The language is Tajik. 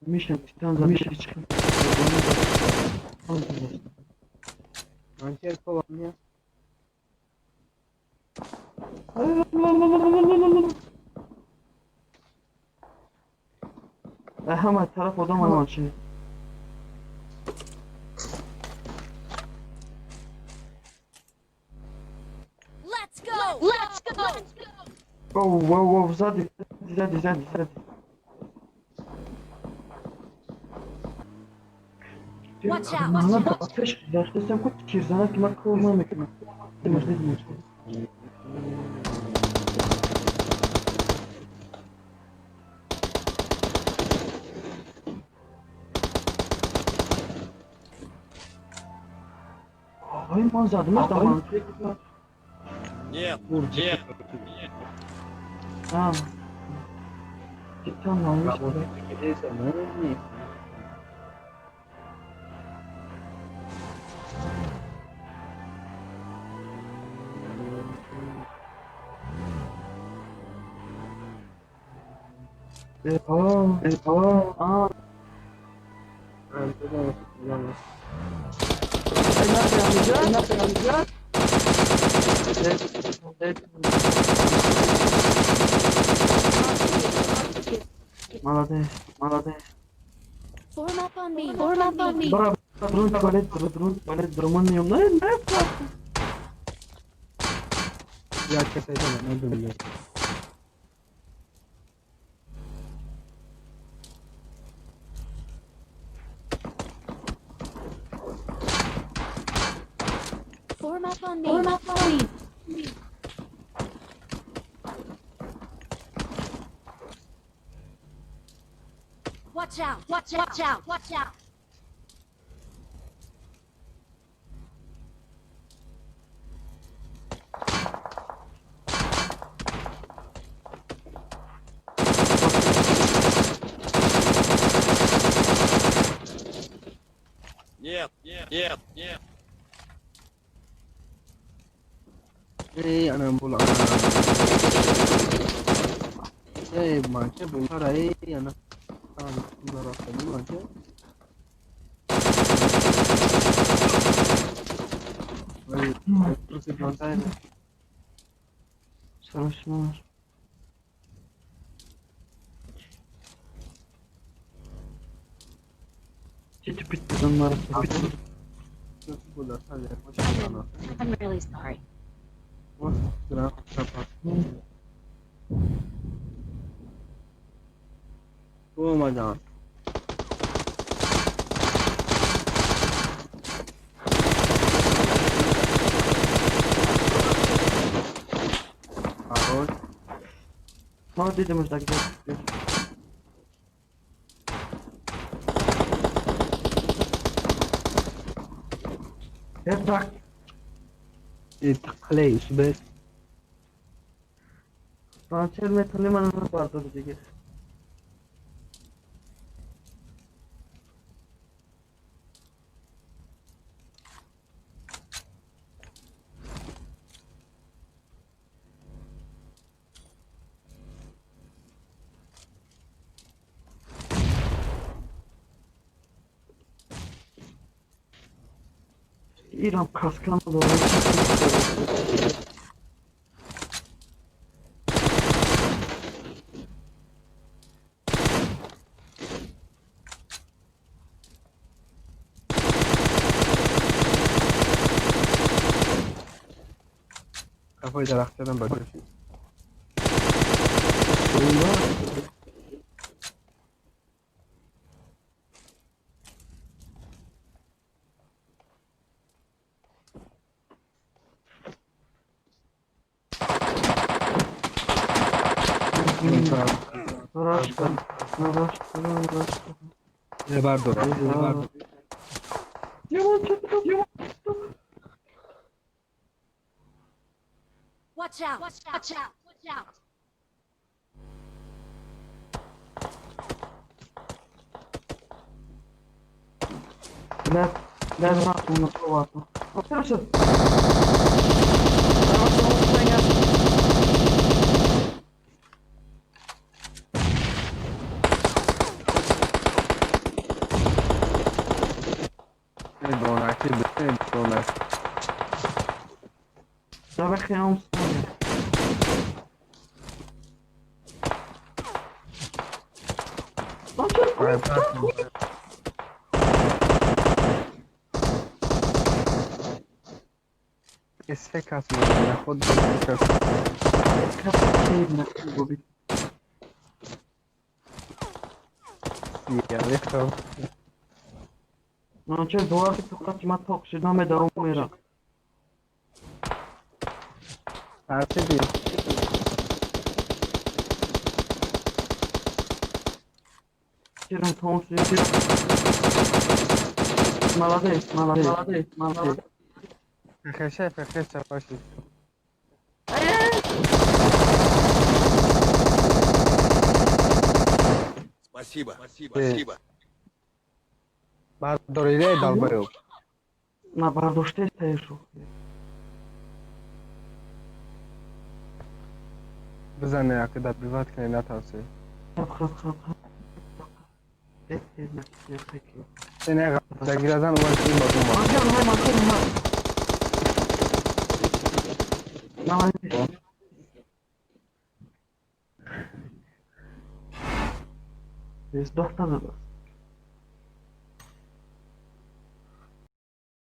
Миша, там за Миша чиқib. Manchester falan. Ҳама тараф одам амончи. Let's go! Let's go! Воу, воу, воу, сзади, сзади, сзади, сзади. Watch out, Мала watch out. пеш гаштасам ку тирзана ки ман кор намекунам. Ой, ман задумаш да ман. Нет, нет. А. Там нам А, Молодец, молодец. Form up on me. Form up on me. Бра, дрон туалет, дрон туалет, дрон не умнай, Ya keseceğim ne duruyor? Form up on me. Form up on me. Watch out! Watch out! Watch out! Watch out! Нет, нет, нет, нет. Ey anam bul anam. Ey manche bunlar ey ana. Tamam bunlar aslında manche. Ey, Rusi montagne. Срочно. Чуть bunlar. Bunlar sadece I'm really sorry. Oh my God. Хорош. Ма дидим так где. Так. Тақлей бес. Ланчер металли ман бардор диге. Ирам каскан doğru. Kafayı daraktadan bakıyor. Рашка, Рашка, Рашка. Ne vardı orada? Ne vardı? Watch out! Watch out! Watch out! Watch out! Лев, лев, на провату. Хорошо. Вахе. Се кас мекунад, худ кас. Я Наче долари фақат ма тоқ шуда медавом мера. Арсиди. Керам том шуда. Молодец, молодец, молодец, молодец. Фехеше, фехеше, боши. Спасибо. Спасибо. Спасибо. Бардоридаи долбоёб. На бардоште стоишь. Бизане, яке добивать кунӣ, натавсӣ. Хап хап хап хап. Дагиразан ма. Молодец. Здесь доктор.